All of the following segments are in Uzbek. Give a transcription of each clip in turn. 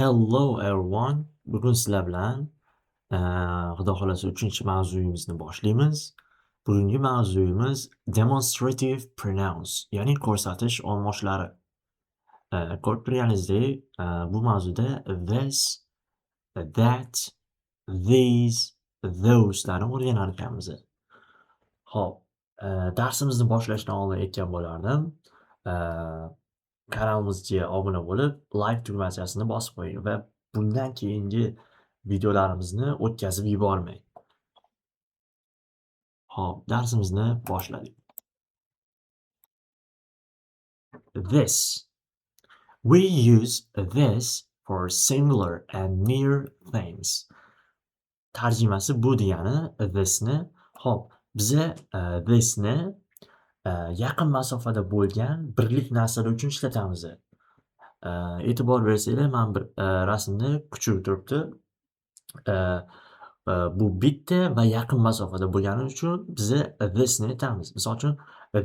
Hello everyone. Bugun sizlar bilan Xudo xohlasa 3-mavzuyimizni boshlaymiz. Bugungi mavzuyimiz demonstrative pronouns, ya'ni ko'rsatish olmoshlari. Ko'rib turganingizdek, bu mavzuda this, that, these, those'larni o'rganar ekanmiz. Xo'p, darsimizni boshlashdan oldin aytgan bo'lardim. Kanalimizga obuna bo'lib, like tugmachasini bosib qo'ying va bundan keyingi videolarimizni o'tkazib yubormang. Xo'p, darsimizni boshladik. This. We use this for singular and near things. Tarjimasi bu degani thisni. Xo'p, biza thisni yaqin masofada bo'lgan birlik narsalar uchun ishlatamiz. E'tibor bersanglar, mana bir rasmda kuchuk turibdi. Bu bitta va yaqin masofada bo'lgani uchun biza thisni aytamiz. Misol uchun,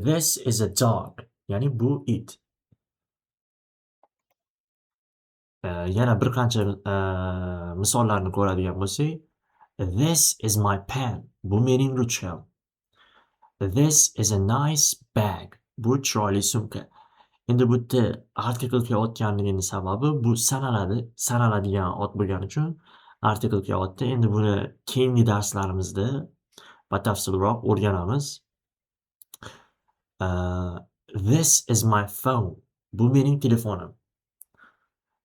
this is a dog, ya'ni bu it. Yana bir qancha misollarni ko'radigan bo'lsak, this is my pen, bu mening ruchkam. This is a nice bag, bu chiroyli sumka. Endi bu yerda article kelayotganligini sababi bu sanaladi, sanaladigan ot bo'lgani uchun article kelyapti. Endi buni keyingi darslarimizda batafsilroq o'rganamiz. This is my phone, bu mening telefonim.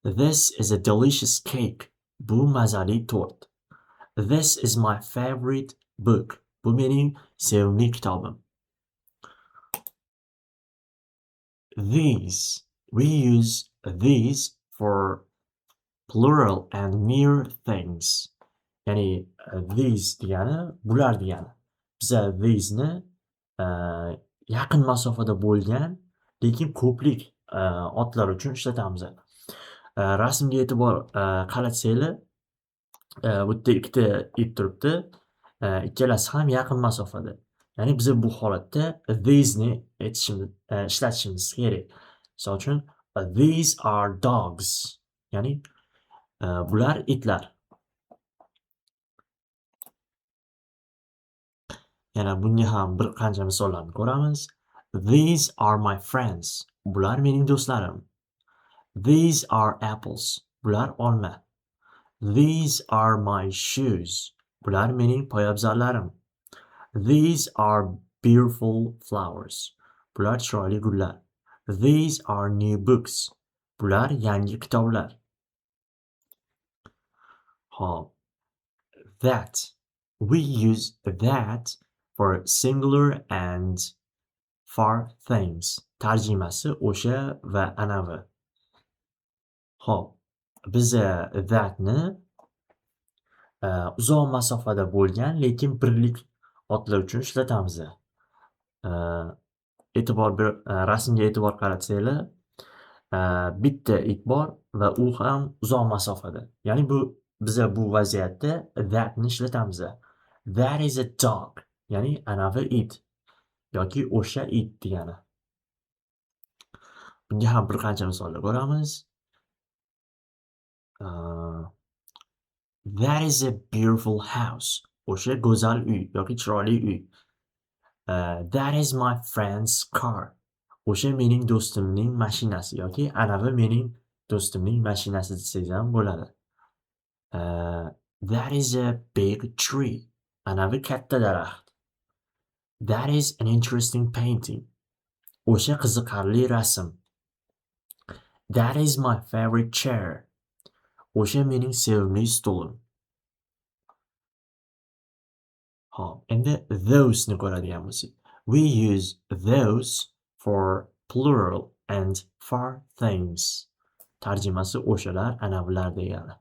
This is a delicious cake, bu mazali tort. This is my favorite book, bu mening sevimli kitobim. These. We use these for plural and near things. Ya'ni these degani bular degani. Biza these'ni yaqin masofada bo'lgan, lekin ko'plik otlar uchun ishlatamiz. Rasmga e'tibor qaratsanglar, bu yerda ikkita it turibdi. Ikkalasi ham yaqin masofada. Ya'ni biza bu holatda these'ni aytishimiz, ishlatishimiz kerak. Misol uchun, these are dogs. Ya'ni bular itlar. Yana bunga ham bir qancha misollarni ko'ramiz. These are my friends. Bular mening do'stlarim. These are apples. Bular olma. These are my shoes. Bular mening poyabzallarim. These are beautiful flowers. Bular chiroyli gullar. These are new books. Bular yangi kitoblar. Xo'p. That. We use that for singular and far things. Tarjimasi o'sha va anavi. Xo'p, biza thatni uzoq masofada bo'lgan, lekin birlik otlar uchun ishlatamiz. E'tibor ber, rasmga e'tibor qaratsanglar, bitta it bor va u ham uzoq masofada. Ya'ni bu biza bu vaziyatda thatni ishlatamiz. That is a dog, ya'ni anavi it yoki o'sha it degani. Bunga ham bir qancha misollar ko'ramiz. That is a beautiful house. O'sha go'zal uy yoki chiroyli uy. That is my friend's car. O'sha mening do'stimning mashinasi yoki anavi mening do'stimning mashinasi desangiz ham bo'ladi. That is a big tree. Anavi katta daraxt. That is an interesting painting. O'sha qiziqarli rasm. That is my favorite chair. O'sha mening sevimli stulim. Xo'p, endi those ni ko'radigan bo'lsak. We use those for plural and far things. Tarjimasi o'shalar, anavilar degani.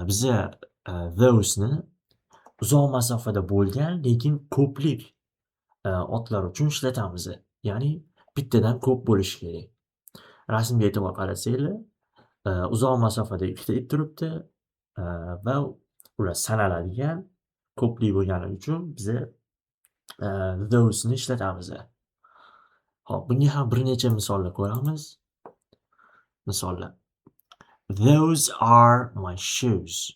Biza those ni uzoq masofada bo'lgan, lekin ko'plik otlar uchun ishlatamiz. Ya'ni bittadan ko'p bo'lishi kerak. Rasmga e'tibor qaratsanglar, uzoq masofada ikkita it turibdi va ular sanaladigan ko'plik bo'lgani uchun biza those ni ishlatamiz. Xo'p, bunga ham bir necha misollar ko'ramiz. Misollar. Those are my shoes.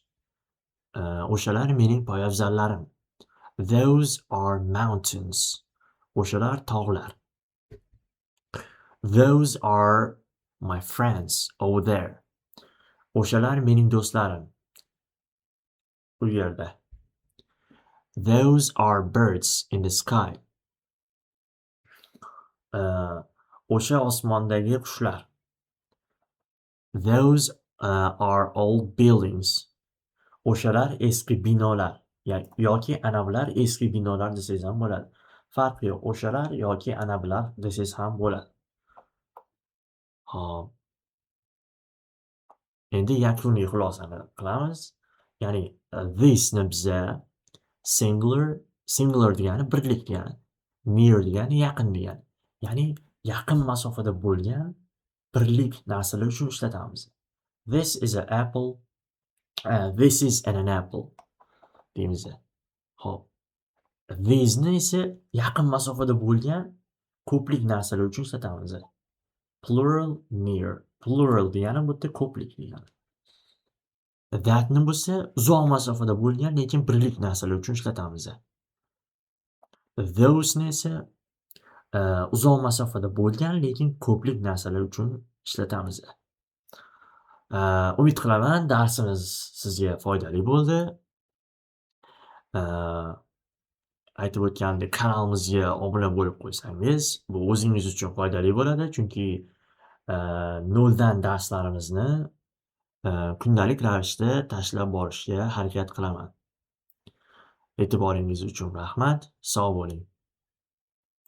O'shalar mening poyabzallarim. Those are mountains. O'shalar tog'lar. Those are my friends over there. O'shalar mening do'stlarim u yerda. Those are birds in the sky. O'sha osmondagi qushlar. Those are old buildings. O'shalar eski binolar yoki anavilar eski binolar desangiz ham bo'ladi. Farqi yo'q. O'shalar yoki anavilar desangiz ham bo'ladi. Hop. Endi yakuniy xulosani qilamiz. Ya'ni thisni biza singular, singular degani birlik degani, near degani yaqin degani. Ya'ni yaqin masofada bo'lgan birlik narsalar uchun ishlatamiz. This is a apple, this is an apple deymiz. Xo'p. These'ni esa yaqin masofada bo'lgan ko'plik narsalar uchun ishlatamiz. Plural near. Plural degani bu yerda ko'plik degani. Thatni bo'lsa uzoq masofada bo'lgan, lekin birlik narsalar uchun ishlatamiz. Those'ni esa uzoq masofada bo'lgan, lekin ko'plik narsalar uchun ishlatamiz. Umid qilaman, darsimiz sizga foydali bo'ldi. Aytib o'tgandek, kanalimizga obuna bo'lib qo'ysangiz, bu o'zingiz uchun foydali bo'ladi, chunki noldan darslarimizni kundalik ravishda tashlab borishga harakat qilaman. E'tiboringiz uchun rahmat. Sog' bo'ling.